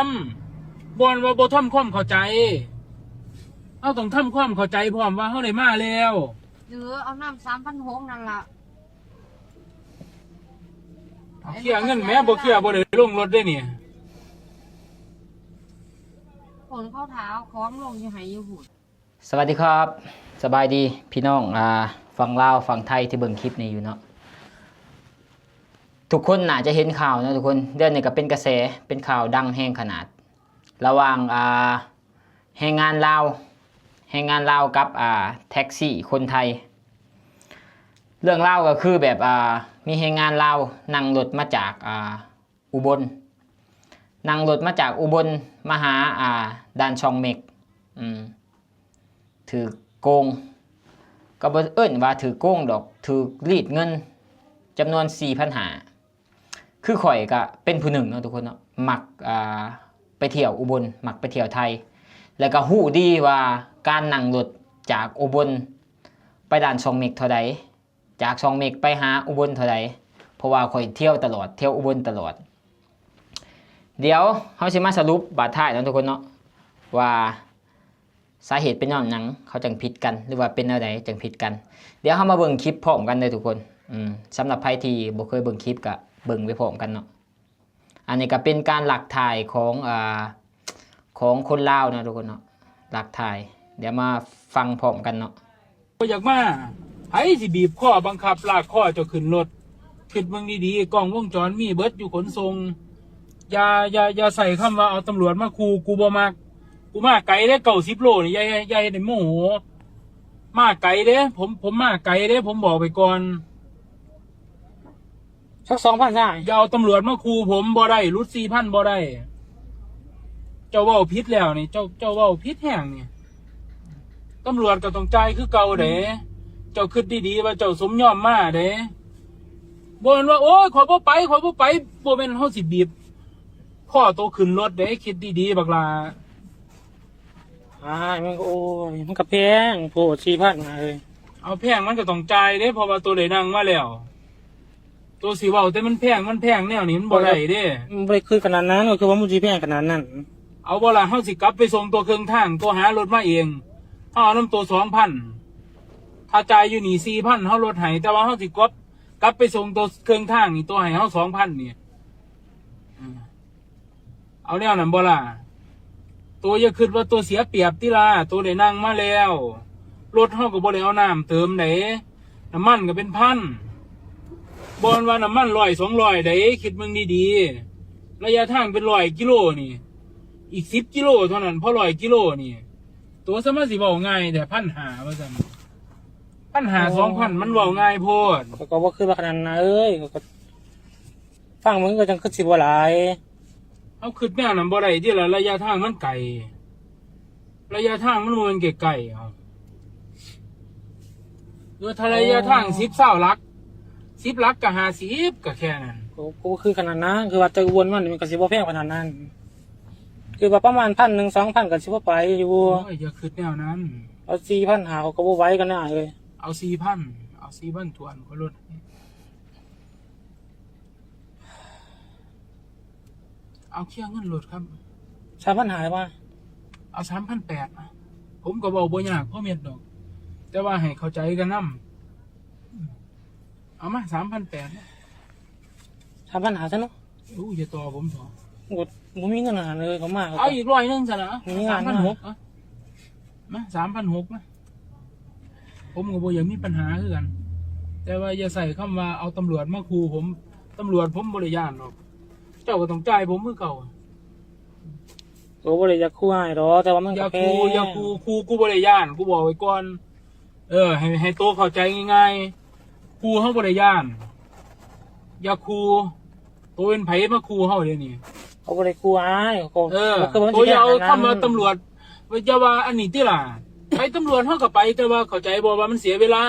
ຳ ບໍ່ແມ່ນວ່າບໍ່ທຳຄວາມເຂົ້າໃຈ. ເຮົາຕ້ອງທຳຄວາມເຂົ້າໃຈພ້ອມວ່າເຮົາໄດ້ມາແລ້ວ. ເອີ ເອົານຳສາມພັນຫົກນັ້ນລະ. ເອົາເຄຍເງິນແໝ່, ບໍ່ເຄຍບໍ່ໄດ້ລົງລົດເດ້ນີ້. ຄົນເຂົາຖ້າເອົາຂອງລົງຢູ່ໃຫ້ຢູ່ພຸ້ນ. ສະຫວັດດີຄັບ ສະບາຍດີພີ່ນ້ອງ ອ່າ ຝັ່ງລາວຝັ່ງໄທທີ່ເບິ່ງຄລິບນີ້ຢູ່ເນາະ. ທຸກຄົນໜ້າຈະເຫັນຂ່າວເນາະທຸກຄົນ, ດຽວນີ້ກໍເປັນກະແສ ເປັນຂ່າວດັງແຮງຂະໜາດ ລະຫວ່າງ ອ່າ ແຮງງານລາວ ແຮງງານລາວກັບ ອ່າ ແທັກຊີຄົນໄທ. ເລື່ອງລາວກໍຄືແບບ ອ່າ ມີແຮງງານລາວນັ່ງລົດມາຈາກ ອ່າ ອຸບົນ ນັ່ງລົດມາຈາກອຸບົນມາຫາ ອ່າ ດ່ານຊ່ອງເມັກ ອືມ ຖືກໂກງ ກໍບໍ່ເອີ້ນວ່າຖືກໂກງດອກ ຖືກລີດເງິນຈຳນວນສີ່ພັນຫ້າ. ຄືຂ້ອຍກໍເປັນຜູ້ໜຶ່ງເນາະທຸກຄົນເນາະ ມັກ ອ່າ ໄປທ່ຽວອຸບົນ ມັກໄປທ່ຽວໄທ ແລ້ວກໍຮູ້ດີວ່າການນັ່ງລົດຈາກອຸບົນໄປດ່ານຊ່ອງເມັກເທົ່າໃດ ຈາກຊ່ອງເມັກໄປຫາອຸບົນເທົ່າໃດ ເພາະວ່າຂ້ອຍທ່ຽວຕະຫຼອດ ທ່ຽວອຸບົນຕະຫຼອດ. ດຽວເຮົາຊິມາສະຫຼຸບບາດທ້າຍເນາະທຸກຄົນເນາະ ວ່າສາເຫດເປັນຍ້ອນຫຍັງເຂົາຈັ່ງຜິດກັນ ຫຼືວ່າເປັນແນວໃດຈັ່ງຜິດກັນ. ດຽວເຮົາມາເບິ່ງຄລິບພ້ອມກັນເດີທຸກຄົນ. ອືມ ສຳລັບໃຜທີ່ບໍ່ເຄີຍເບິ່ງຄລິບກໍເບິ່ງໄປພ້ອມກັນເນາະ. ອັນນີ້ກໍເປັນການລັກຖ່າຍຂອງ ອ່າ ຂອງຄົນລາວເນາະທຸກຄົນເນາະ ລັກຖ່າຍ. ດຽວມາຟັງພ້ອມກັນເນາະ. ບໍ່ຢາກມາ ໃຜຊິບີບຄໍບັງຄັບລາກຄໍເຈົ້າຂຶ້ນລົດ? ຄິດເບິ່ງດີໆ ກ້ອງວົງຈອນມີເບິດຢູ່ຂົນສົ່ງ. ຢ່າ ຢ່າ ຢ່າໃຊ້ຄຳວ່າເອົາຕຳຫຼວດມາຂູ່ ກູບໍ່ມັກ. ກູມາໄກເດ້ ເກົ້າສິບໂລນີ້ ຢ່າ ຢ່າເຮັດໃຫ້ໂມໂຫ. ມາໄກເດ້ ຜົມ ຜົມມາໄກເດ້ ຜົມບອກໄປກ່ອນ. ສັກສອງພັນຊະ. ຢ່າເອົາຕຳຫຼວດມາຂູ່ຜົມ ບໍ່ໄດ້ ຫຼຸດສີ່ພັນບໍ່ໄດ້. ເຈົ້າເວົ້າຜິດແລ້ວນີ້ ເຈົ້າ ເຈົ້າເວົ້າຜິດແຮງນີ້. ຕຳຫຼວດກໍຕ້ອງຈ່າຍຄືເກົ່າເດ້. ເຈົ້າຄິດດີໆວ່າເຈົ້າສົມຍອມມາເດ້. ບໍ່ແມ່ນວ່າ ໂອ້ຍ ຂ້ອຍບໍ່ໄປ ຂ້ອຍບໍ່ໄປ. ບໍ່ແມ່ນເຮົາຊິບີບຄໍໂຕຂຶ້ນລົດເດ້. ຄິດດີໆ ບັກຫຼ້າ. ອ້າຍ ມັນກໍ ໂອ້ຍ ມັນກໍແພງໂພດ ສີ່ພັນນະເອີຍ. ເອົາແພງມັນກໍຕ້ອງຈ່າຍເດ້ ເພາະວ່າໂຕໄດ້ນັ່ງມາແລ້ວ. ໂຕຊິເວົ້າແຕ່ມັນແພງ ມັນແພງແນວນີ້ ມັນບໍ່ໄດ້ເດ້. ມັນບໍ່ໄດ້ຄືຂະໜາດນັ້ນ ກໍຄືວ່າມັນຊິແພງຂະໜາດນັ້ນ. ເອົາບໍ່ລະ ເຮົາຊິກັບໄປສົ່ງໂຕເຄິ່ງທາງ ໂຕຫາລົດມາເອງ ເຮົາເອົານຳໂຕສອງພັນ. ຄ່າຈ່າຍຢູ່ນີ້ສີ່ພັນ ເຮົາລົດໃຫ້ ແຕ່ວ່າເຮົາຊິກັບ ກັບໄປສົ່ງໂຕເຄິ່ງທາງນີ້ ໂຕໃຫ້ເຮົາສອງພັນນີ້. ເອີ ເອົາແນວນັ້ນບໍ່ລະ? ໂຕຢ່າຄິດວ່າໂຕເສຍປຽບຕິລະ ໂຕໄດ້ນັ່ງມາແລ້ວ. ລົດເຮົາກໍບໍ່ໄດ້ເອົານ້ຳເຕີມໃດ ນ້ຳມັນກໍເປັນພັນ. ບໍ່ແມ່ນວ່ານ້ຳມັນຮ້ອຍສອງຮ້ອຍໃດ ຄິດເບິ່ງດີໆ. ໄລຍະທາງເປັນຮ້ອຍກິໂລນີ້ ອີກສິບກິໂລເທົ່ານັ້ນ ພໍຮ້ອຍກິໂລນີ້. ໂຕສະມາຊິເວົ້າງ່າຍແທ້ ພັນຫ້າ ວ່າຊັ້ນ. ພັນຫ້າ ສອງພັນ ມັນເວົ້າງ່າຍໂພດ. ຂ້ອຍກໍບໍ່ຄິດວ່າຂະໜາດນັ້ນນະເອີຍ. ຂ້ອຍກໍ ຟັງເບິ່ງກໍຈັ່ງຄືຊິບໍ່ຫຼາຍ. ເຮົາຄິດແນວນັ້ນບໍ່ໄດ້ຕິລະ ໄລຍະທາງມັນໄກ. ໄລຍະທາງມັນບໍ່ແມ່ນໃກ້ໆ ເອົາ ເອີ ຖ້າໄລຍະທາງ ໂອ້ ສິບ ຊາວຫຼັກ ສິບຫຼັກກໍຫ້າສິບ ກໍແຄ່ນັ້ນ. ກໍ ກໍບໍ່ຄືຂະໜາດນັ້ນ ຄືວ່າແຕ່ອຸບົນມານີ້ມັນກໍຊິບໍ່ແພງຂະໜາດນັ້ນ. ຄືວ່າປະມານພັນໜຶ່ງ ສອງພັນ ກໍຊິພໍໄປຢູ່. ໂອ້ຍ ຢ່າຄິດແນວນັ້ນ. ເອົາສີ່ພັນຫ້າ ກໍບໍ່ໄຫວກັນນະເອີຍ. ເອົາສີ່ພັນ ເອົາສີ່ພັນຖ້ວນ ຂ້ອຍລົດໃຫ້. ເອົາເຄຍເງິນໂລດຄັບ. ສາມພັນຫ້າ ວ່າ ເອົາສາມພັນແປດ ນະ. ຜົມກໍເວົ້າບໍ່ຍາກພໍເມັດດອກ ແຕ່ວ່າໃຫ້ເຂົ້າໃຈກັນນຳ. ເອົາມາສາມພັນແປດ ນະ. ສາມພັນຫ້າ ຊະເນາະ. ໂອ້ ຢ່າຕໍ່ຜົມເຖາະ. ບໍ່ ບໍ່ມີເງິນຫັ້ນເລີຍ ເຂົາມາ ເອົາອີກຮ້ອຍໜຶ່ງຊະນະ. ມີງານ ສາມພັນຫົກ ມາ ມາ ສາມພັນຫົກ ມາ. ຜົມກໍບໍ່ຢາກມີບັນຫາຄືກັນ ແຕ່ວ່າຢ່າໃຊ້ຄຳວ່າເອົາຕຳຫຼວດມາຂູ່ຜົມ. ຕຳຫຼວດຜົມບໍ່ໄດ້ຢ້ານດອກ. ເຈົ້າກໍຕ້ອງຈ່າຍຜົມຄືເກົ່າ. ກໍບໍ່ໄດ້ຢາກຂູ່ອ້າຍດອກ ແຕ່ວ່າມັນກໍແພງ. ຢ່າຂູ່ ຢ່າຂູ່ ຂູ່ ກູບໍ່ໄດ້ຢ້ານ ກູບອກໄວ້ກ່ອນ. ເອີ ໃຫ້ ໃຫ້ໂຕເຂົ້າໃຈງ່າຍໆ ຂູ່ເຮົາບໍ່ໄດ້ຢ້ານ. ຢ່າຂູ່. ໂຕເປັນໃຜມາຂູ່ເຮົາດຽວນີ້? ເຂົາບໍ່ໄດ້ຂູ່ອ້າຍ. ເອີ ໂຕຢ່າເອົາຄຳວ່າຕຳຫຼວດ ຢ່າວ່າອັນນີ້ຕິລະ. ໄປຕຳຫຼວດເຮົາກໍໄປ ແຕ່ວ່າເຂົ້າໃຈບໍ່ວ່າມັນເສຍເວລາ.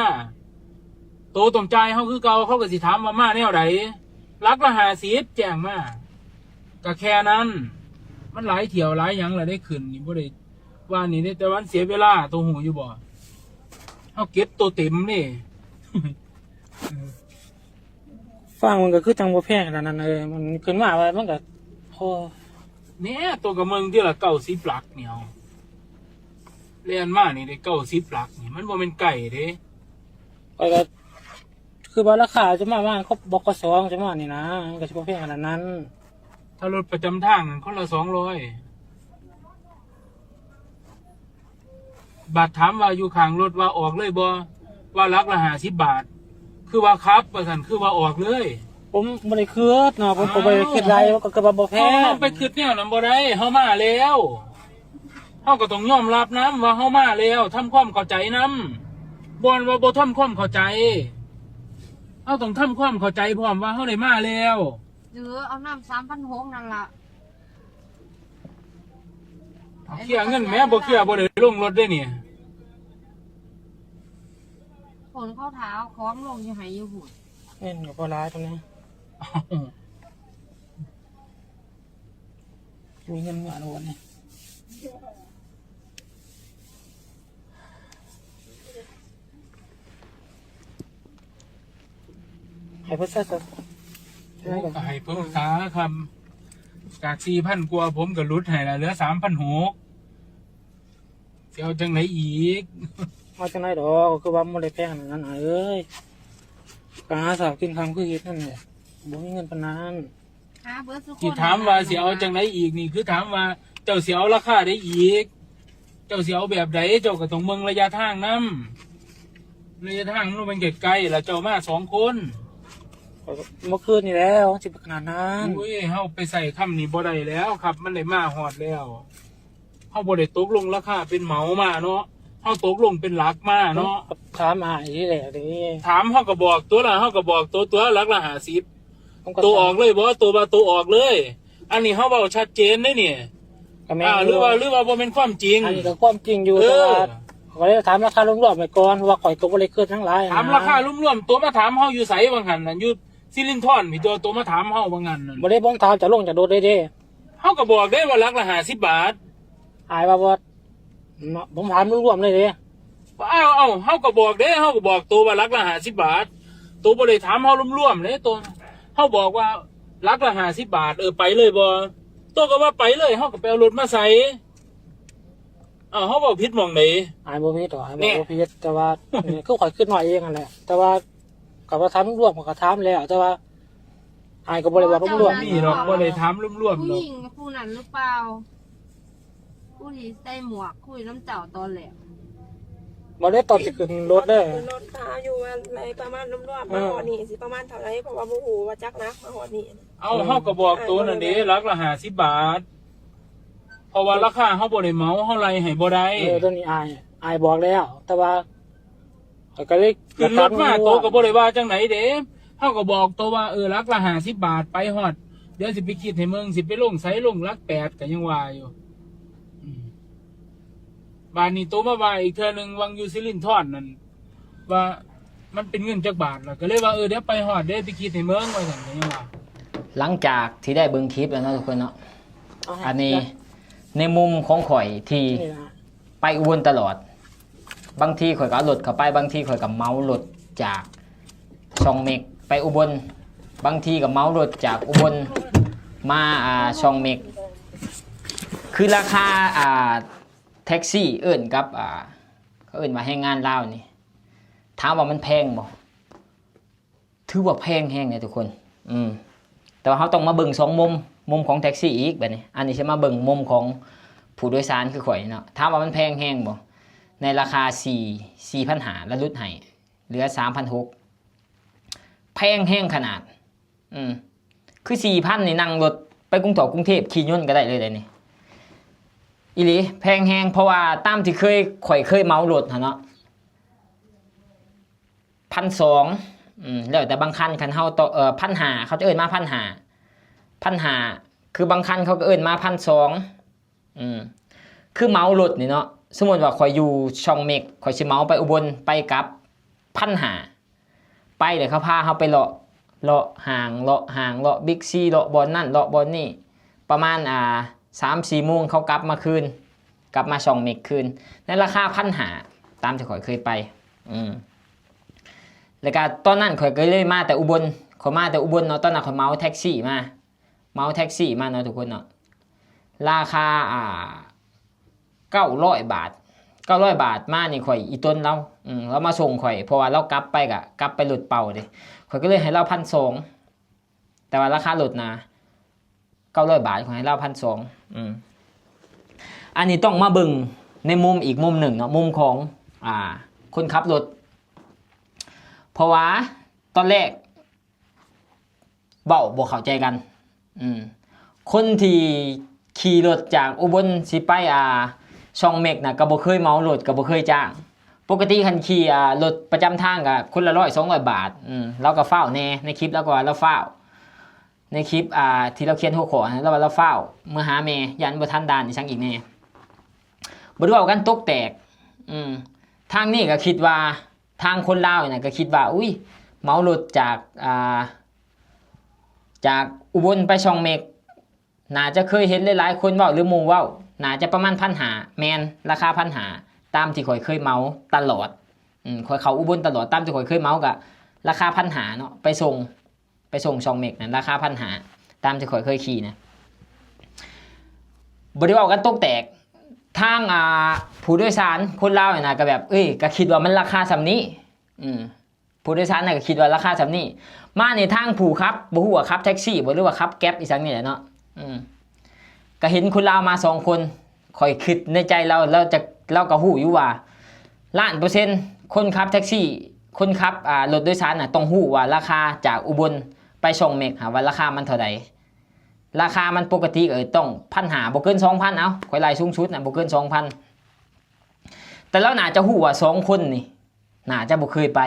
ໂຕຕ້ອງຈ່າຍເຮົາຄືເກົ່າ. ເຂົາກໍຊິຖາມວ່າມາແນວໃດ? ຫຼັກລະຫ້າສິບ ແຈ້ງມາ. ກໍແຄ່ນັ້ນ. ມັນຫຼາຍຖ້ຽວຫຼາຍຫຍັງລະໄດ້ຂຶ້ນນີ້ ບໍ່ໄດ້ວ່ານີ້ເດ້ ແຕ່ວ່າມັນເສຍເວລາ. ໂຕຮູ້ຢູ່ບໍ່? ເຮົາເກັບໂຕເຕັມເດ້. ເອີ ຟັງມັນກໍຄືຈັ່ງບໍ່ແພງຂະໜາດນັ້ນເອີຍ. ມັນຂຶ້ນມາວ່າມັນກໍ ໂອ້ ແນ່ ໂຕກໍເບິ່ງທີລະເກົ້າສິບຫຼັກນີ້ ເອົາ ແລ່ນມານີ້ໄດ້ເກົ້າສິບຫຼັກນີ້ ມັນບໍ່ແມ່ນໃກ້ເດ້. ຂ້ອຍກໍຄືວ່າລາຄາຈະມາປະມານ ບກສ ຈະມານີ້ນະ ມັນກໍຊິບໍ່ແພງຂະໜາດນັ້ນ. ຖ້າລົດປະຈຳທາງນັ້ນຄົນລະສອງຮ້ອຍ. ບາດຖາມວ່າຢູ່ຂ້າງລົດວ່າອອກເລີຍບໍ່ ວ່າຫຼັກລະຫ້າສິບບາດ ຄືວ່າຂັບວ່າຊັ້ນ ຄືວ່າອອກເລີຍ. ຜົມບໍ່ໄດ້ຄຶດເນາະ ຜົມກໍບໍ່ໄດ້ຄຶດຫຼາຍ ກໍຄືວ່າບໍ່ແພງ. ເຮົາໄປຄຶດແນວນັ້ນບໍ່ໄດ້ ເຮົາມາແລ້ວ ເຮົາກໍຕ້ອງຍອມຮັບນຳວ່າເຮົາມາແລ້ວ ທຳຄວາມເຂົ້າໃຈນຳ ບໍ່ແມ່ນວ່າບໍ່ທຳຄວາມເຂົ້າໃຈ ເຮົາຕ້ອງທຳຄວາມເຂົ້າໃຈພ້ອມວ່າເຮົາໄດ້ມາແລ້ວ. ເອີ ເອົານຳສາມພັນຫົກນັ້ນລະ. ເອົາເຄຍເງິນແໝ່ ບໍ່ເຄຍບໍ່ໄດ້ລົງລົດເດ້ນີ້. ຄົນເຂົາຖ້າເອົາຂອງລົງຢູ່ໃຫ້ຢູ່ພຸ້ນ. ເງິນກໍບໍ່ຫຼາຍປານໃດ. ມີເງິນເມື່ອໂລດນີ້. ໃຫ້ເພິ່ນຊະ ໂອ້ ກໍໃຫ້ເພິ່ນຊະຄຳ ຈາກສີ່ພັນກວ່າ ຜົມກໍຫຼຸດໃຫ້ລະ ເຫຼືອສາມພັນຫົກ ຊິເອົາຈັ່ງໃດອີກ? ເອົາຈັ່ງໃດດອກ ກໍຄືວ່າມັນບໍ່ໄດ້ແພງຂະໜາດນັ້ນ ອ້າຍເອີຍ ກະຫາເຊົ້າກິນຄ່ຳຄືເຮັດນັ້ນແຫຼະ ບໍ່ມີເງິນປານນັ້ນ. ຫາເບິດສູ່ຄົນ ທີ່ຖາມວ່າຊິເອົາຈັ່ງໃດອີກນີ້ ຄືຖາມວ່າເຈົ້າຊິເອົາລາຄາໃດອີກ ເຈົ້າຊິເອົາແບບໃດ ເຈົ້າກໍຕ້ອງເບິ່ງໄລຍະທາງນຳ ໄລຍະທາງມັນແມ່ນໃກ້ໆ ລະເຈົ້າມາສອງຄົນ. ເມື່ອຄືນນີ້ແລ້ວ ຊິຂະໜາດນັ້ນ. ໂອ້ຍ ເຮົາໄປໃຊ້ຄຳນີ້ບໍ່ໄດ້ແລ້ວຄັບ ມັນໄດ້ມາຮອດແລ້ວ. ເຮົາບໍ່ໄດ້ຕົກລົງລາຄາເປັນເໝົາມາເນາະ ເຮົາຕົກລົງເປັນຫຼັກມາເນາະ. ຖາມອ້າຍນີ້ແຫຼະເດ້ ຖາມເຮົາກໍບອກຕົວລະ ເຮົາກໍບອກໂຕຕົວ ຫຼັກລະຫ້າສິບ ໂຕອອກເລີຍບໍ່ ໂຕວ່າໂຕອອກເລີຍ. ອັນນີ້ເຮົາເວົ້າຊັດເຈນເດ້ນີ້. ກໍແມ່ນ ອ່າ ຫຼືວ່າ ຫຼືວ່າບໍ່ແມ່ນຄວາມຈິງ? ອັນນີ້ກໍຄວາມຈິງຢູ່ ເອີ ແຕ່ວ່າຂ້ອຍກໍເລີຍຖາມລາຄາລວມໆໄວ້ກ່ອນ ເພາະວ່າຂ້ອຍກໍບໍ່ໄດ້ຄຶດຫຍັງຫຼາຍ. ຖາມລາຄາລວມໆ ໂຕມາຖາມເຮົາຢູ່ໃສວ່າຫັ້ນນະ ຢູ່ສິລິນທອນພີ້ຕົວະ ໂຕມາຖາມເຮົາວ່າຊັ້ນນະ. ບໍ່ໄດ້ ຜົມຖາມຈາກລົງຈາກລົດເດ້. ເຮົາກໍບອກເດ້ວ່າຫຼັກລະຫ້າສິບບາດ. ອ້າຍວ່າບໍ່ ເນາະ ຜົມຖາມລວມໆເລີຍເດ້. ເອົ້າ ເອົ້າ ເຮົາກໍບອກເດ້ ເຮົາກໍບອກໂຕວ່າຫຼັກລະຫ້າສິບບາດ ໂຕບໍ່ໄດ້ຖາມເຮົາລວມໆເດ້. ໂຕ ເຮົາບອກວ່າຫຼັກລະຫ້າສິບບາດ ເອີ ໄປເລີຍບໍ່? ໂຕກໍວ່າໄປເລີຍ ເຮົາກໍໄປເອົາລົດມາໃສ່. ເອົ້າ ເຮົາເວົ້າຜິດໝ່ອງໃດ? ອ້າຍບໍ່ຜິດດອກ ອ້າຍບໍ່ຜິດ ແຕ່ວ່າຄືຂ້ອຍຄິດນ້ອຍເອງຫັ້ນແຫຼະ ແຕ່ວ່າ ກໍວ່າຖາມລວມ ຂ້ອຍກໍຖາມແລ້ວ ແຕ່ວ່າອ້າຍກໍບໍ່ໄດ້ເວົ້າລວມໆ ນີ້ດອກ ບໍ່ໄດ້ຖາມລວມໆດອກ. ຜູ້ຍິງຜູ້ນັ້ນຫຼືເປົ່າ? ຜູ້ທີ່ໃສ່ໝວກຄຸຍນຳເຈົ້າຕອນແລກ. ບໍ່ໄດ້ ຕອນຊິຂຶ້ນລົດເດ້ ຂຶ້ນລົດ ຖ້າຢູ່ວ່າໄລ່ປະມານລວມໆ ເອີ ມາຮອດນີ້ຊິປະມານເທົ່າໃດ ເພາະວ່າບໍ່ຮູ້ວ່າຈັກໜັກມາຮອດນີ້. ເອົ້າ ເຮົາກໍບອກໂຕນັ້ນເດ້ ຫຼັກລະຫ້າສິບບາດ ເພາະວ່າລາຄາເຮົາບໍ່ໄດ້ເໝົາ ເຮົາໄລ່ໃຫ້ບໍ່ໄດ້. ເອີ ໂຕນີ້ອ້າຍ ອ້າຍບອກແລ້ວ ແຕ່ວ່າ ຂ້ອຍກໍເລີຍຂຶ້ນລົດມາ ໂຕກໍບໍ່ໄດ້ວ່າຈັ່ງໃດເດ້ ເຮົາກໍບອກໂຕວ່າ ເອີ ຫຼັກລະຫ້າສິບບາດ ໄປຮອດ ດຽວຊິໄປຄິດໃຫ້ເບິ່ງ ຊິໄປລົງໃສ ລົງຫຼັກແປດ ກໍຍັງວ່າຢູ່. ອືມ ບາດນີ້ໂຕມາວ່າອີກເທື່ອໜຶ່ງ ຫວ່າງຢູ່ສິລິນທອນນັ້ນ ວ່າມັນເປັນເງິນຈັກບາດ ແລ້ວກໍເລີຍວ່າ ເອີ ດຽວໄປຮອດເດ້ ໄປຄິດໃຫ້ເບິ່ງ ວ່າຊັ້ນ ກໍຍັງວ່າ. ຫຼັງຈາກທີ່ໄດ້ເບິ່ງຄລິບແລ້ວເນາະທຸກຄົນເນາະ ອັນນີ້ໃນມຸມຂອງຂ້ອຍທີ່ ໄປອຸບົນຕະຫຼອດ ບາງທີຂ້ອຍກໍເອົາລົດເຂົ້າໄປ ບາງທີຂ້ອຍກໍເໝົາລົດຈາກຊ່ອງເມັກໄປອຸບົນ ບາງທີກໍເໝົາລົດຈາກອຸບົນມາ ອ່າ ຊ່ອງເມັກ. ຄືລາຄາ ອ່າ ແທັກຊີເອີ້ນກັບ ອ່າ ເຂົາເອີ້ນວ່າແຮງງານລາວນີ້ ຖາມວ່າມັນແພງບໍ່? ຖືວ່າແພງແຮງເດ້ທຸກຄົນ ອືມ ແຕ່ວ່າເຮົາຕ້ອງມາເບິ່ງສອງມຸມ ມຸມຂອງແທັກຊີອີກ ບາດນີ້ ອັນນີ້ຊິມາເບິ່ງມຸມຂອງຜູ້ໂດຍສານຄືຂ້ອຍເນາະ. ຖາມວ່າມັນແພງແຮງບໍ່? ໃນລາຄາສີ່ ສີ່ພັນຫ້າ ແລ້ວຫຼຸດໃຫ້ເຫຼືອສາມພັນຫົກ ແພງແຮງຂະໜາດ ອືມ ຄືສີ່ພັນນີ້ ນັ່ງລົດໄປກຸງ ທອດກຸງເທບ ຂີ່ຍົນກໍໄດ້ເລີຍເດ້ນີ້ ອີ່ຫຼີ ແພງແຮງ. ເພາະວ່າຕາມທີ່ເຄີຍ ຂ້ອຍເຄີຍເໝົາລົດຫັ້ນເນາະ ພັນສອງ ອືມ ແລ້ວແຕ່ບາງຄັນ ຄັນເຮົາຕໍ່ ເອີ ພັນຫ້າ ເຂົາຈະເອີ້ນມາພັນຫ້າ ພັນຫ້າ ຄືບາງຄັນເຂົາກໍເອີ້ນມາພັນສອງ ອືມ ຄືເໝົາລົດນີ້ເນາະ ສົມມຸດວ່າຂ້ອຍຢູ່ຊ່ອງເມັກ ຂ້ອຍຊິເໝົາໄປອຸບົນ ໄປກັບ ພັນຫ້າ ໄປແລ້ວເຂົາພາເຮົາໄປເລາະ ເລາະຫ້າງ ເລາະຫ້າງ ເລາະບິກຊີ ເລາະບ່ອນນັ້ນ ເລາະບ່ອນນີ້ ປະມານ ອ່າ ສາມສີ່ໂມງ ເຂົາກັບມາຄືນ ກັບມາຊ່ອງເມັກຄືນ ໃນລາຄາພັນຫ້າ ຕາມທີ່ຂ້ອຍເຄີຍໄປ ອືມ ແລ້ວກະຕອນນັ້ນຂ້ອຍກໍເລີຍມາແຕ່ອຸບົນ ຂ້ອຍມາແຕ່ອຸບົນເນາະ ຕອນນັ້ນຂ້ອຍເໝົາແທັກຊີມາ ເໝົາແທັກຊີມາເນາະທຸກຄົນເນາະ. ລາຄາ ອ່າ ເກົ້າຮ້ອຍບາດ ເກົ້າຮ້ອຍບາດມານີ້ ຂ້ອຍອີ່ຕົນລາວ ອືມ ລາວມາສົ່ງຂ້ອຍ ເພາະວ່າລາວກັບໄປກະກັບໄປລົດເປົ່າເດ້ ຂ້ອຍກໍເລີຍໃຫ້ລາວພັນສອງ ແຕ່ວ່າລາຄາລົດນະ ເກົ້າຮ້ອຍບາດ ຂ້ອຍໃຫ້ລາວພັນສອງ ອືມ ອັນນີ້ຕ້ອງມາເບິ່ງໃນມຸມອີກມຸມໜຶ່ງເນາະ ມຸມຂອງ ອ່າ ຄົນຂັບລົດ ເພາະວ່າຕອນແລກ ເວົ້າບໍ່ເຂົ້າໃຈກັນ ອືມ ຄົນທີ່ຂີ່ລົດຈາກອຸບົນຊິໄປ ອ່າ ຊ່ອງເມັກນະ ກໍບໍ່ເຄີຍເໝົາລົດ ກໍບໍ່ເຄີຍຈ້າງ ປົກກະຕິຄັນຂີ່ ອ່າ ລົດປະຈຳທາງກໍຄົນລະຮ້ອຍສອງຮ້ອຍບາດ ອືມ ລາວກໍຟ້າວແດ່ ໃນຄລິບລາວກໍວ່າລາວຟ້າວ ໃນຄລິບ ອ່າ ທີ່ລາວຂຽນຫົວຂໍ້ຫັ້ນ ລາວວ່າລາວຟ້າວເມືອຫາແມ່ ຢ້ານບໍ່ທັນດ່ານອີ່ຫຍັງອີກແດ່ ບໍ່ໄດ້ເວົ້າກັນຕົກແຕກ ອືມ ທາງນີ້ກໍຄິດວ່າ ທາງຄົນລາວນີ້ນະກໍຄິດວ່າ ອຸ້ຍ ເໝົາລົດຈາກ ອ່າ ຈາກອຸບົນໄປຊ່ອງເມັກ ໜ້າຈະເຄີຍເຫັນຫຼາຍໆຄົນເວົ້າ ຫຼື ໝູ່ເວົ້າ ໜ້າຈະປະມານພັນຫ້າ ແມ່ນ ລາຄາພັນຫ້າ ຕາມທີ່ຂ້ອຍເຄີຍເໝົາຕະຫຼອດ ອືມ ຂ້ອຍເຂົ້າອຸບົນຕະຫຼອດ ຕາມທີ່ຂ້ອຍເຄີຍເໝົາກະລາຄາພັນຫ້າເນາະ ໄປສົ່ງ ໄປສົ່ງຊ່ອງເມັກນັ້ນລາຄາພັນຫ້າ ຕາມທີ່ຂ້ອຍເຄີຍຂີ່ນະ ບໍ່ໄດ້ເວົ້າກັນຕົກແຕກ ທາງ ອ່າ ຜູ້ໂດຍສານຄົນລາວນີ້ນະ ກໍແບບ ເອີຍ ກໍຄິດວ່າມັນລາຄາສ່ຳນີ້ ອືມ ຜູ້ໂດຍສານນະກໍຄິດວ່າລາຄາສ່ຳນີ້ ມານີ້ທາງຜູ້ຂັບ ບໍ່ຮູ້ວ່າຂັບແທັກຊີບໍ່ ຫຼືວ່າຂັບແກັບອີ່ຫຍັງນີ້ແຫຼະເນາະ ອືມ ກໍເຫັນຄົນລາວມາສອງຄົນ ຂ້ອຍຄິດໃນໃຈລາວ ລາວຈະ ລາວກໍຮູ້ຢູ່ວ່າລ້ານເປີເຊັນ ຄົນຂັບແທັກຊີ ຄົນຂັບ ອ່າ ລົດໂດຍສານນະ ຕ້ອງຮູ້ວ່າລາຄາຈາກອຸບົນໄປຊ່ອງເມັກຫາວ່າລາຄາມັນເທົ່າໃດ ລາຄາມັນປົກກະຕິ ເອີ ຕ້ອງພັນຫ້າ ບໍ່ເກີນສອງພັນ ເອົາ ຂ້ອຍໄລ່ສູງສຸດນະ ບໍ່ເກີນສອງພັນ ແຕ່ລາວໜ້າຈະຮູ້ວ່າສອງຄົນນີ້ໜ້າຈະບໍ່ເຄີຍໄປ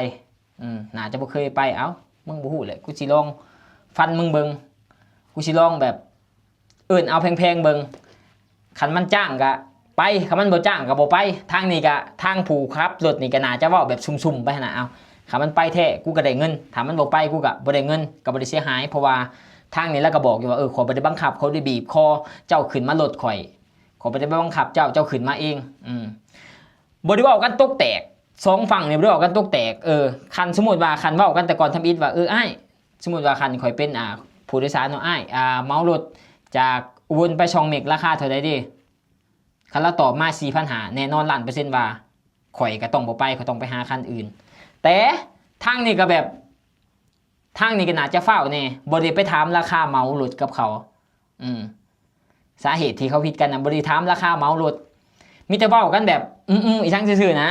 ອືມ ໜ້າຈະບໍ່ເຄີຍໄປ ເອົ້າ ມຶງບໍ່ຮູ້ແຫຼະ ກູຊິລອງຟັນມຶງເບິ່ງ ກູຊິລອງແບບເອີ້ນເອົາແພງໆເບິ່ງ ຄັນມັນຈ້າງກະໄປ ຄັນມັນບໍ່ຈ້າງກະບໍ່ໄປ ທາງນີ້ກະ ທາງຜູ້ຂັບລົດນີ້ກະໜ້າຈະເວົ້າແບບຊຸ່ມໆໄປຫັ້ນນະ ເອົ້າ ຄັນມັນໄປແທ້ກູກະໄດ້ເງິນ ຖ້າມັນບໍ່ໄປກູກະບໍ່ໄດ້ເງິນ ກະບໍ່ໄດ້ເສຍຫາຍ ເພາະວ່າທາງນີ້ລາວກະບອກຢູ່ວ່າ ເອີ ຂ້ອຍບໍ່ໄດ້ບັງຄັບ ຂ້ອຍບໍ່ໄດ້ບີບຄໍເຈົ້າຂຶ້ນມາລົດຂ້ອຍ ຂ້ອຍບໍ່ໄດ້ໄປບັງຄັບເຈົ້າ ເຈົ້າຂຶ້ນມາເອງ ອືມ ບໍ່ໄດ້ເວົ້າກັນຕົກແຕກ ສອງຝັ່ງນີ້ບໍ່ໄດ້ເວົ້າກັນຕົກແຕກ ເອີ ຄັນສົມມຸດວ່າ ຄັນເວົ້າກັນແຕ່ກ່ອນທຳອິດວ່າ ເອີ ອ້າຍ ສົມມຸດວ່າຄັນຂ້ອຍເປັນ ອ່າ ຜູ້ໂດຍສານເນາະ ອ້າຍ ອ່າ ເໝົາລົດຈາກອຸບົນໄປຊ່ອງເມັກ ລາຄາເທົ່າໃດເດ? ຄັນລາວຕອບມາສີ່ພັນຫ້າ ແນ່ນອນລ້ານເປີເຊັນວ່າ ຂ້ອຍກໍຕ້ອງບໍ່ໄປ ຂ້ອຍຕ້ອງໄປຫາຄັນອື່ນ ແຕ່ທາງນີ້ກໍແບບ ທາງນີ້ກໍໜ້າຈະຟ້າວແດ່ ບໍ່ໄດ້ໄປຖາມລາຄາເໝົາລົດກັບເຂົາ ອືມ ສາເຫດທີ່ເຂົາຜິດກັນນະ ບໍ່ໄດ້ຖາມລາຄາເໝົາລົດ ມີແຕ່ເວົ້າກັນແບບ ອືມໆ ອີ່ຫຍັງຊື່ໆນະ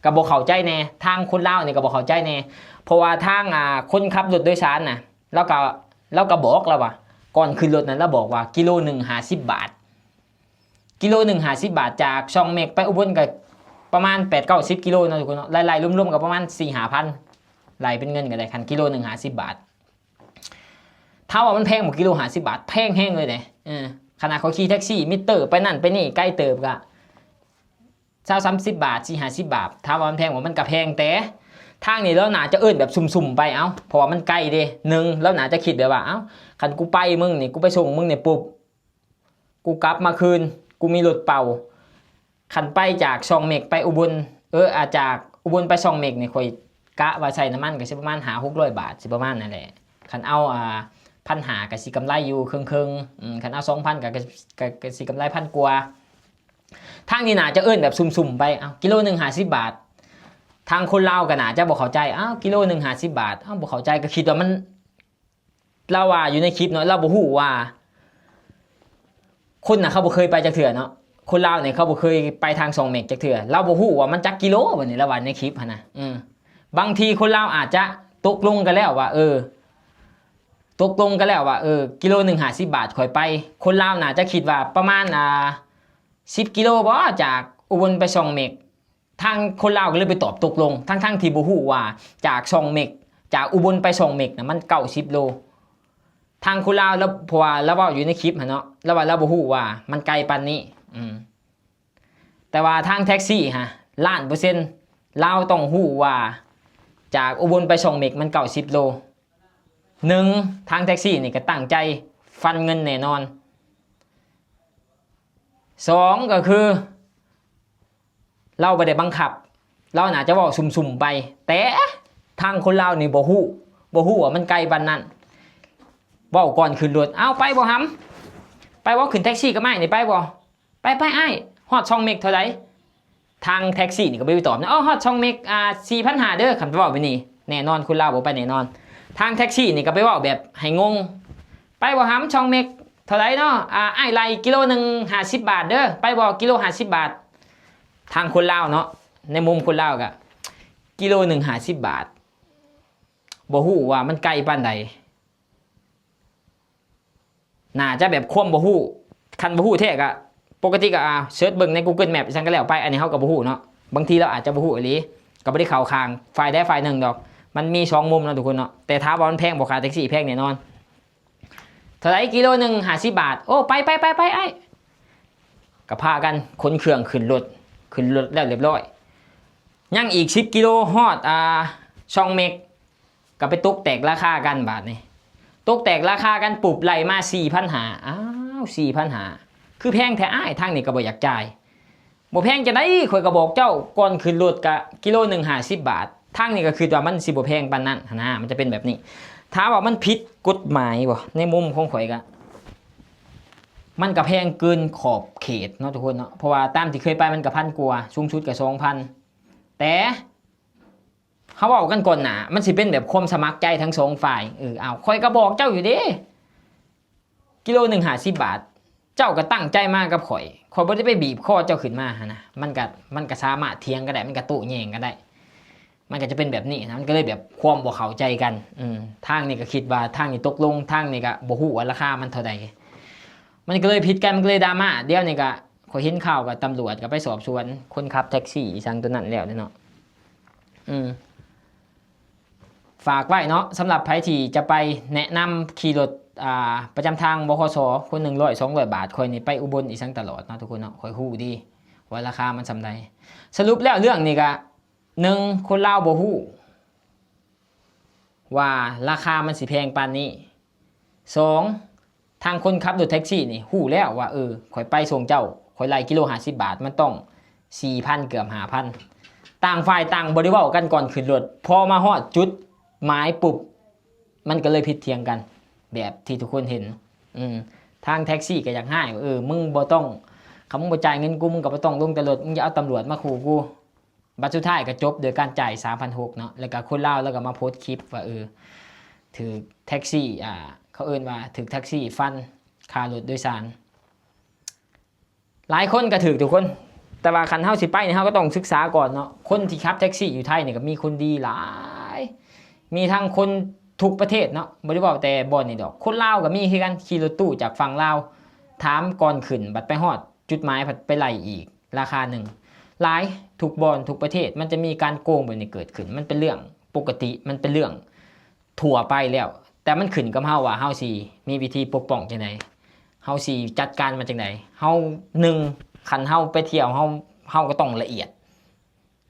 ກໍບໍ່ເຂົ້າໃຈແດ່ ທາງຄົນລາວນີ້ກໍບໍ່ເຂົ້າໃຈແດ່ ເພາະວ່າທາງ ອ່າ ຄົນຂັບລົດໂດຍສານນະ ລາວກໍ ລາວກໍບອກລາວວ່າ ກ່ອນຂຶ້ນລົດນັ້ນລາວບອກວ່າ ກິໂລໜຶ່ງຫ້າສິບບາດ ກິໂລໜຶ່ງຫ້າສິບບາດ ຈາກຊ່ອງເມັກໄປອຸບົນກໍປະມານແປດເກົ້າສິບກິໂລເນາະທຸກຄົນເນາະ ໄລ່ໆລວມໆກໍປະມານສີ່ຫ້າພັນ ໄລ່ເປັນເງິນກໍໄດ້ ຄັນກິໂລໜຶ່ງຫ້າສິບບາດ ຖາມວ່າມັນແພງບໍ່ ກິໂລຫ້າສິບບາດ? ແພງແຮງເລີຍເດ້ ເອີ ຂະໜາດຂ້ອຍຂີ່ແທັກຊີ ມິດເຕີໄປນັ້ນໄປນີ້ໄກເຕີບ ກະຊາວສາມສິບບາດ ສີ່ຫ້າສິບບາດ ຖາມວ່າມັນແພງບໍ່? ມັນກະແພງ ແຕ່ທາງນີ້ລາວໜ້າຈະເອີ້ນແບບຊຸ່ມໆໄປ ເອົ້າ ເພາະວ່າມັນໄກເດ້ ໜຶ່ງ ລາວໜ້າຈະຄິດແບບວ່າ ເອົ້າ ຄັນກູໄປມຶງນີ້ ກູໄປສົ່ງມຶງນີ້ປຸບ ກູກັບມາຄືນ ກູມີລົດເປົ່າ ຄັນໄປຈາກຊ່ອງເມັກໄປອຸບົນ ເອີ ອາ ຈາກອຸບົນໄປຊ່ອງເມັກນີ້ ຂ້ອຍກະວ່າໃສ່ນ້ຳມັນກໍຊິປະມານຫ້າຫົກຮ້ອຍບາດ ຊິປະມານນັ້ນແຫຼະ ຄັນເອົາ ອ່າ ພັນຫ້າກໍຊິກຳໄລຢູ່ເຄິ່ງໆ ອືມ ຄັນເອົາສອງພັນກໍ ກໍ ກໍ ກໍຊິກຳໄລພັນກວ່າ ທາງນີ້ໜ້າຈະເອີ້ນແບບຊຸ່ມໆໄປ ເອົ້າ ກິໂລໜຶ່ງຫ້າສິບບາດ ທາງຄົນລາວກໍໜ້າຈະບໍ່ເຂົ້າໃຈ ເອົ້າ ກິໂລໜຶ່ງຫ້າສິບບາດ ເອົ້າ ບໍ່ເຂົ້າໃຈ ກໍຄິດວ່າມັນ ລາວວ່າຢູ່ໃນຄລິບເນາະ ລາວບໍ່ຮູ້ວ່າ ຄົນນະເຂົາບໍ່ເຄີຍໄປຈັກເທື່ອເນາະ ຄົນລາວນີ້ເຂົາບໍ່ເຄີຍໄປທາງຊ່ອງເມັກຈັກເທື່ອ ລາວບໍ່ຮູ້ວ່າມັນຈັກກິໂລ ບາດນີ້ລາວວ່າໃນຄລິບຫັ້ນນະ ເອີ ບາງທີຄົນລາວອາດຈະຕົກລົງກັນແລ້ວວ່າ ເອີ ຕົກລົງກັນແລ້ວວ່າ ເອີ ກິໂລໜຶ່ງຫ້າສິບບາດຂ້ອຍໄປ ຄົນລາວໜ້າຈະຄິດວ່າປະມານ ອ່າ ສິບກິໂລບໍ ຈາກອຸບົນໄປຊ່ອງເມັກ ທາງຄົນລາວກໍເລີຍໄປຕອບຕົກລົງ ທັງໆທີ່ບໍ່ຮູ້ວ່າຈາກຊ່ອງເມັກ ຈາກອຸບົນໄປຊ່ອງເມັກນະ ມັນເກົ້າສິບໂລ ທາງຄົນລາວລາວ ເພາະວ່າລາວເວົ້າຢູ່ໃນຄລິບຫັ້ນເນາະ ລາວວ່າລາວບໍ່ຮູ້ວ່າມັນໄກປານນີ້ ອືມ ແຕ່ວ່າທາງແທັກຊີຫັ້ນ ລ້ານເປີເຊັນ ລາວຕ້ອງຮູ້ວ່າຈາກອຸບົນໄປຊ່ອງເມັກມັນເກົ້າສິບໂລ ໜຶ່ງ ທາງແທັກຊີນີ້ກໍຕັ້ງໃຈຟັນເງິນແນ່ນອນ ສອງ ກໍຄື ລາວບໍ່ໄດ້ບັງຄັບ ລາວໜ້າຈະເວົ້າຊຸ່ມໆໄປ ແຕ່ທາງຄົນລາວນີ້ບໍ່ຮູ້ ບໍ່ຮູ້ວ່າມັນໄກປານນັ້ນ ເວົ້າກ່ອນຂຶ້ນລົດ ເອົ້າ ໄປບໍ່ຫຳ ໄປບໍ່? ຂຶ້ນແທັກຊີກັບອ້າຍນີ້ໄປບໍ່? ໄປ ໄປອ້າຍ. ຮອດຊ່ອງເມັກເທົ່າໃດ? ທາງແທັກຊີນີ້ກໍບໍ່ໄດ້ຕອບນະ. ອໍ ຮອດຊ່ອງເມັກ ອ່າ ສີ່ພັນຫ້າເດີ. ຄັນເວົ້າແບບນີ້ ແນ່ນອນ ຄົນລາວບໍ່ໄປແນ່ນອນ. ທາງແທັກຊີນີ້ກໍໄປເວົ້າແບບໃຫ້ງົງ. ໄປບໍ່ຫຳ? ຊ່ອງເມັກເທົ່າໃດເນາະ? ອ່າ ອ້າຍໄລ່ກິໂລໜຶ່ງຫ້າສິບບາດເດີ. ໄປບໍ່? ກິໂລຫ້າສິບບາດ. ທາງຄົນລາວເນາະ ໃນມຸມຄົນລາວກໍ ກິໂລໜຶ່ງຫ້າສິບບາດ ບໍ່ຮູ້ວ່າມັນໄກປານໃດ. ໜ້າຈະແບບຄວາມບໍ່ຮູ້ ຄັນບໍ່ຮູ້ແທ້ກະ ປົກກະຕິກະ ອ່າ ເສີດເບິ່ງໃນ Google Map ອີ່ຫຍັງກໍແລ້ວໄປ. ອັນນີ້ເຮົາກໍບໍ່ຮູ້ເນາະ ບາງທີລາວອາດຈະບໍ່ຮູ້ອີ່ຫຼີ ກໍບໍ່ໄດ້ເຂົ້າຂ້າງຝ່າຍໃດຝ່າຍໜຶ່ງດອກ. ມັນມີສອງມຸມເນາະທຸກຄົນເນາະ ແຕ່ຖາມວ່າມັນແພງບໍ່? ຄ່າແທັກຊີແພງແນ່ນອນ. ເທົ່າໃດ? ກິໂລໜຶ່ງຫ້າສິບບາດ. ໂອ້ ໄປ ໄປ ໄປ ໄປ ອ້າຍ. ກໍພາກັນຂົນເຄື່ອງຂຶ້ນລົດ ຂຶ້ນລົດແລ້ວລຽບຮ້ອຍ ຍັງອີກສິບກິໂລຮອດ ອ່າ ຊ່ອງເມັກ. ກໍໄປຕົກແຕກລາຄາກັນບາດນີ້. ຕົກແຕກລາຄາກັນປຸບ ໄລ່ມາສີ່ພັນຫ້າ. ອ້າວ ສີ່ພັນຫ້າ ຄືແພງແທ້ອ້າຍ? ທາງນີ້ກໍບໍ່ຢາກຈ່າຍ. ບໍ່ແພງຈັ່ງໃດ? ຂ້ອຍກໍບອກເຈົ້າກ່ອນຂຶ້ນລົດກະກິໂລໜຶ່ງຫ້າສິບບາດ. ທາງນີ້ກໍຄິດວ່າມັນຊິບໍ່ແພງປານນັ້ນຫັ້ນນະ ມັນຈະເປັນແບບນີ້. ຖາມວ່າມັນຜິດກົດໝາຍບໍ່? ໃນມຸມຂອງຂ້ອຍກະ ມັນກະແພງເກີນຂອບເຂດເນາະທຸກຄົນເນາະ ເພາະວ່າຕາມທີ່ເຄີຍໄປມັນກະພັນກວ່າ ສູງສຸດກະສອງພັນ. ແຕ່ ເຮົາເວົ້າກັນກ່ອນໜ້າ ມັນຊິເປັນແບບຄວາມສະໝັກໃຈທັງສອງຝ່າຍ. ເອີ ອ້າວ ຂ້ອຍກໍບອກເຈົ້າຢູ່ເດ້ ກິໂລໜຶ່ງຫ້າສິບບາດ ເຈົ້າກໍຕັ້ງໃຈມາກັບຂ້ອຍ ຂ້ອຍບໍ່ໄດ້ໄປບີບຄໍເຈົ້າຂຶ້ນມາຫັ້ນນະ. ມັນກໍ ມັນກໍສາມາດຖຽງກັນໄດ້ ມັນກໍໂຕ້ແຍ່ງກັນໄດ້. ມັນກໍຈະເປັນແບບນີ້ນະ ມັນກໍເລີຍແບບຄວາມບໍ່ເຂົ້າໃຈກັນ. ອືມ ທາງນີ້ກໍຄິດວ່າທາງນີ້ຕົກລົງ ທາງນີ້ກໍບໍ່ຮູ້ວ່າລາຄາມັນເທົ່າໃດ ມັນກໍເລີຍຜິດກັນ ມັນກໍເລີຍດຣາມາ. ດຽວນີ້ກໍ ຂ້ອຍເຫັນຂ່າວກໍຕຳຫຼວດກໍໄປສອບສວນຄົນຂັບແທັກຊີອີ່ຫຍັງຕົວນັ້ນແລ້ວເດ້ເນາະ. ອືມ ຝາກໄວ້ເນາະ ສຳລັບໃຜທີ່ຈະໄປແນະນຳຂີ່ລົດ ອ່າ ປະຈຳທາງ ບຂສ ຄົນໜຶ່ງຮ້ອຍ ສອງຮ້ອຍບາດ. ຂ້ອຍນີ້ໄປອຸບົນອີ່ຫຍັງຕະຫຼອດເນາະທຸກຄົນເນາະ ຂ້ອຍຮູ້ດີວ່າລາຄາມັນສ່ຳໃດ. ສະຫຼຸບແລ້ວເລື່ອງນີ້ກະ ໜຶ່ງ ຄົນລາວບໍ່ຮູ້ ວ່າລາຄາມັນຊິແພງປານນີ້. ສອງ ທາງຄົນຂັບລົດແທັກຊີນີ້ຮູ້ແລ້ວວ່າ ເອີ ຂ້ອຍໄປສົ່ງເຈົ້າ ຂ້ອຍໄລ່ກິໂລຫ້າສິບບາດ ມັນຕ້ອງສີ່ພັນ ເກືອບຫ້າພັນ. ຕ່າງຝ່າຍຕ່າງບໍ່ໄດ້ເວົ້າກັນກ່ອນຂຶ້ນລົດ ພໍມາຮອດຈຸດໝາຍປຸບ ມັນກໍເລີຍຜິດຖຽງກັນ ແບບທີ່ທຸກຄົນເຫັນ. ອືມ ທາງແທັກຊີກໍຢາກຮ້າຍວ່າ ເອີ ມຶງບໍ່ຕ້ອງ ຄັນມຶງບໍ່ຈ່າຍເງິນກູ ມຶງກໍບໍ່ຕ້ອງລົງແຕ່ລົດ ມຶງຢ່າເອົາຕຳຫຼວດມາຂູ່ກູ. ບັດສຸດທ້າຍກໍຈົບໂດຍການຈ່າຍສາມພັນຫົກເນາະ ແລ້ວກໍຄົນລາວ ແລ້ວກໍມາໂພສຄລິບວ່າ ເອີ ຖືກແທັກຊີ ອ່າ ເຂົາເອີ້ນວ່າຖືກແທັກຊີຟັນຄ່າລົດໂດຍສານ. ຫຼາຍຄົນກໍຖືກທຸກຄົນ ແຕ່ວ່າຄັນເຮົາຊິໄປນີ້ ເຮົາກໍຕ້ອງສຶກສາກ່ອນເນາະ. ຄົນທີ່ຂັບແທັກຊີຢູ່ໄທນີ້ກໍມີຄົນດີຫຼາຍ ມີທັງຄົນທຸກປະເທດເນາະ ບໍ່ໄດ້ເວົ້າແຕ່ບ່ອນນີ້ດອກ. ຄົນລາວກໍມີຄືກັນ ຂີ່ລົດຕູ້ຈາກຝັ່ງລາວ ຖາມກ່ອນຂຶ້ນ ບັດໄປຮອດຈຸດໝາຍ ພັດໄປໄລ່ອີກ ລາຄາໜຶ່ງ. ຫຼາຍ ທຸກບ່ອນ ທຸກປະເທດ ມັນຈະມີການໂກງແບບນີ້ເກີດຂຶ້ນ ມັນເປັນເລື່ອງປົກກະຕິ ມັນເປັນເລື່ອງທົ່ວໄປແລ້ວ. ແຕ່ມັນຂຶ້ນກັບເຮົາວ່າເຮົາຊິມີວິທີປົກປ້ອງຈັ່ງໃດ ເຮົາຊິຈັດການມັນຈັ່ງໃດ. ເຮົາ ໜຶ່ງ ຄັນເຮົາໄປທ່ຽວ ເຮົາ ເຮົາກໍຕ້ອງລະອຽດ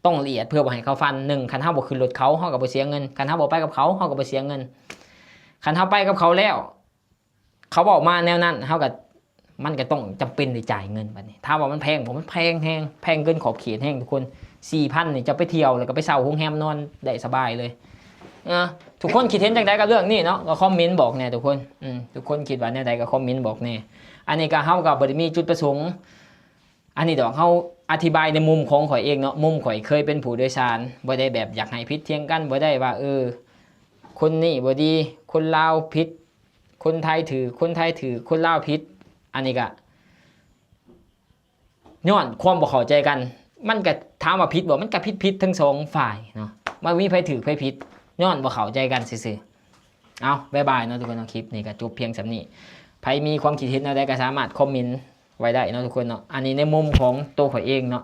ຕ້ອງລະອຽດເພື່ອບໍ່ໃຫ້ເຂົາຟັນ. ໜຶ່ງ ຄັນເຮົາບໍ່ຂຶ້ນລົດເຂົາ ເຮົາກໍບໍ່ເສຍເງິນ ຄັນເຮົາບໍ່ໄປກັບເຂົາ ເຮົາກໍບໍ່ເສຍເງິນ. ຄັນເຮົາໄປກັບເຂົາແລ້ວ ເຂົາເວົ້າມາແນວນັ້ນ ເຮົາກໍ ມັນກໍຕ້ອງຈຳເປັນໄດ້ຈ່າຍເງິນ. ບັດນີ້ຖາມວ່າມັນແພງບໍ່? ມັນແພງແຮງ ແພງເກີນຂອບເຂດແຮງທຸກຄົນ. ສີ່ພັນນີ້ ເຈົ້າໄປທ່ຽວ ແລ້ວກໍໄປເຊົ່າໂຮງແຮມນອນໄດ້ສະບາຍເລີຍ. ເອີ ທຸກຄົນຄິດເຫັນຈັ່ງໃດກັບເລື່ອງນີ້ເນາະ ກໍຄອມເມັນບອກແດ່ທຸກຄົນ. ອືມ ທຸກຄົນຄິດວ່າແນວໃດກໍຄອມເມັນບອກແດ່. ອັນນີ້ກໍ ເຮົາກໍບໍ່ໄດ້ມີຈຸດປະສົງ ອັນນີ້ດອກ ເຮົາອະທິບາຍໃນມຸມຂອງຂ້ອຍເອງເນາະ ມຸມຂ້ອຍເຄີຍເປັນຜູ້ໂດຍສານ ບໍ່ໄດ້ແບບຢາກໃຫ້ຜິດຖຽງກັນ ບໍ່ໄດ້ວ່າ ເອີ ຄົນນີ້ບໍ່ດີ ຄົນລາວຜິດ ຄົນໄທຖືກ ຄົນໄທຖືກ ຄົນລາວຜິດ. ອັນນີ້ກະຍ້ອນຄວາມບໍ່ເຂົ້າໃຈກັນ ມັນກະ ຖາມວ່າຜິດບໍ່? ມັນກະຜິດໆທັງສອງຝ່າຍເນາະ ບໍ່ມີໃຜຖືກໃຜຜິດ ຍ້ອນບໍ່ເຂົ້າໃຈກັນຊື່ໆ. ເອົາ ບາຍບາຍເນາະທຸກຄົນເນາະ ຄລິບນີ້ກໍຈົບພຽງສ່ຳນີ້. ໃຜມີຄວາມຄິດເຫັນແນວໃດກໍສາມາດຄອມເມັນໄວ້ໄດ້ເນາະທຸກຄົນເນາະ. ອັນນີ້ໃນມຸມຂອງໂຕຂ້ອຍເອງເນາະ